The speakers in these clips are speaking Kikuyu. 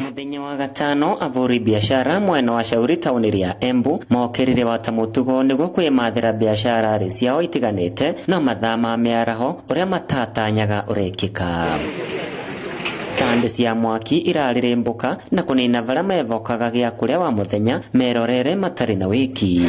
Muthenya wa gatano avuri biashara mwena wa Shauri tauni ria Embu mokirire wata mutugo niguo kwimathira biashara ri ciao itiganite no mathaa ma miaraho uria matatanyaga urekika. Tande cia mwaki iraririmbuka na kunina varia mevokaga gia kuria wa muthenya merorere matari na wiki.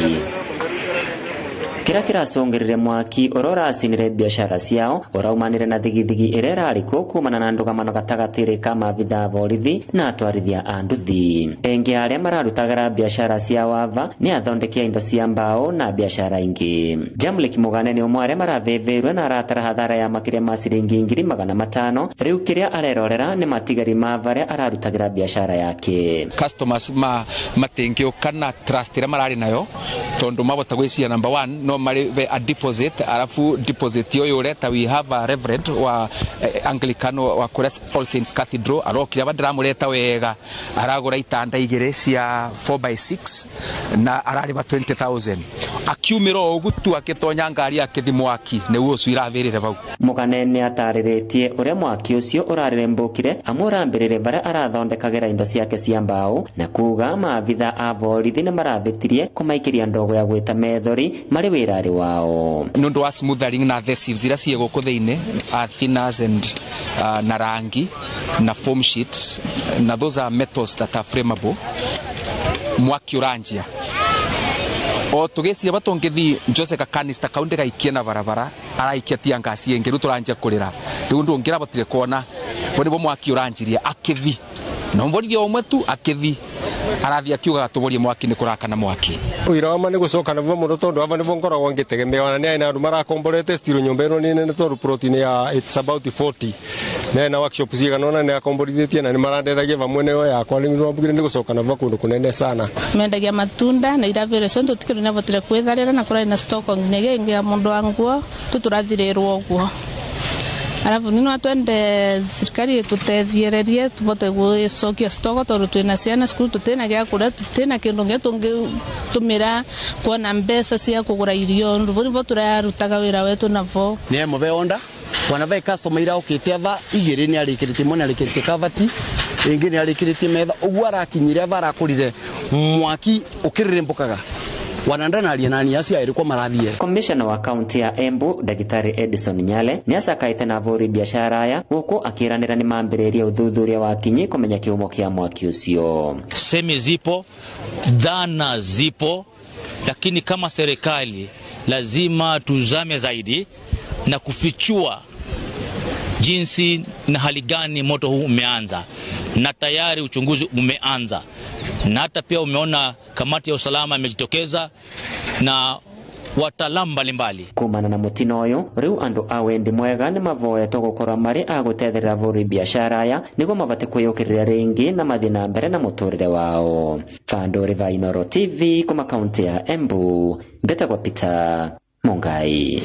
Kira kiracũngĩrĩrie mwaki ũrĩa ũracinire biashara ciao ũraumanire na thigithigi ĩrĩa ĩrarĩ kuo kumana na ndũgamano gatagatĩ ka maabithaa a borithi na atwarithia a nduthi. Engĩ arĩa mararutagĩra biashara cia wava nĩ athondeki a indo cia mbao na biashara ingĩ. Jamlik Mugane nĩ ũmwe arĩa maravĩvĩirwe na aratara hathara ya makĩria ma ciringi 500,000. Rĩu kĩrĩa arerorera nĩ matigari ma varĩa ararutagĩra biashara yake. Customers ma matingĩũka na trust ĩrĩa mararĩ nayo tondu mabota gwĩciria number 1 no marĩ a deposit, alafu deposit yo yureta. We have a reverend wa Anglican wa kuria All Saints Cathedral arokire abadiramureta wega aragura itanda igere cia 4x6 na ararĩba 20,000 akiumira o gutu akitonya ngari akithi mwaki nĩguo ũcio irathĩrĩre bau. Mugane nĩ atarĩrĩtie ũrĩa mwaki ũcio ũrarĩrĩmbũkire amũrambĩrĩre varia arathondekagĩra indo ciake cia mbao na kuga maabitha a borithi nĩ marabĩtirie kũmaikĩria ndogo ya gwĩta methori marĩ wĩra wao. Nĩ ũndũ wa smothering na adhesives iria ciĩ gũkũ thĩinĩ, thinners and na rangi na foam sheets, na those are metals that are flammable. Mwaki ũranjia o tugĩciria batũngĩthi Jose kanista kau ndĩgaikie na barabara araikia tia ngasi ĩngĩ rĩu tũranjia kũrĩra rĩu ndũngĩrabotire kuona bo nĩbo mwaki ũranjirie akĩthi no mboririe ũmwe tu akĩthi arathi akiugaga tũborie mwaki nĩ kũrakana mwaki. Wĩra wa ma nĩ gũcoka naguo mũno tondũ ava nĩvo ngoragwo ngĩtegemea ona nĩ na andũ marakomborete stiro nyũmba ĩno nĩ nene tondũ plot nĩ ya it's about 40 nĩ na workshop cigana ona nĩ akomborithĩtie na nĩ marandethagia vamwe nayo yakwa nĩ ndĩrambugire nĩ gũcoka navuo kũndũ kũnene sana. Mendagia matunda na iravĩre so tũtikĩrĩ na votire kwĩtharĩra na kũrarĩ na stock nginyagia ĩngĩ ya mũndũ wa nguo tũtũrathirĩrwo ũguo. Alafu nino atwende serikali tutethiererie tuvote gwicokia stoko tondu twina ciana cukuru tutina gia kuria tutina kindu ngia tungitumira kuona mbeca cia kugura irio ndu nivo turarutaga wira wetu navo. Ni move onda wana ve customer ira okite ava igiri ni arikirite mwana arikirite kavati ingi ni arikirite metha uguo arakinyire ava arakurire mwaki ukiririmbukaga wanandana alienani asia ilikuwa maradhi. Commissioner wa kaunti ya Embu Dagitari Edison Nyale ni asakaite na avuri biashara ya guku akiranira ni mambiriria uthuthuria wa kinyi kumenya kiumo kia mwaki ucio. Semi zipo, dhana zipo, lakini kama serikali lazima tuzame zaidi na kufichua jinsi na hali gani moto huu umeanza, na tayari uchunguzi umeanza, na hata pia umeona kamati ya usalama imejitokeza na wataalamu mbalimbali. Kumana na mutino uyu riu andu a wendi mwega ni mavoetwo gukorwo mari a gutethera avuri biashara aya niguo mavate kwiyukiriria ringi na mathi na mbere na muturire wao. Fandori va Inoro TV kuma kaunti ya Embu, mbetagwo Peter Mungai.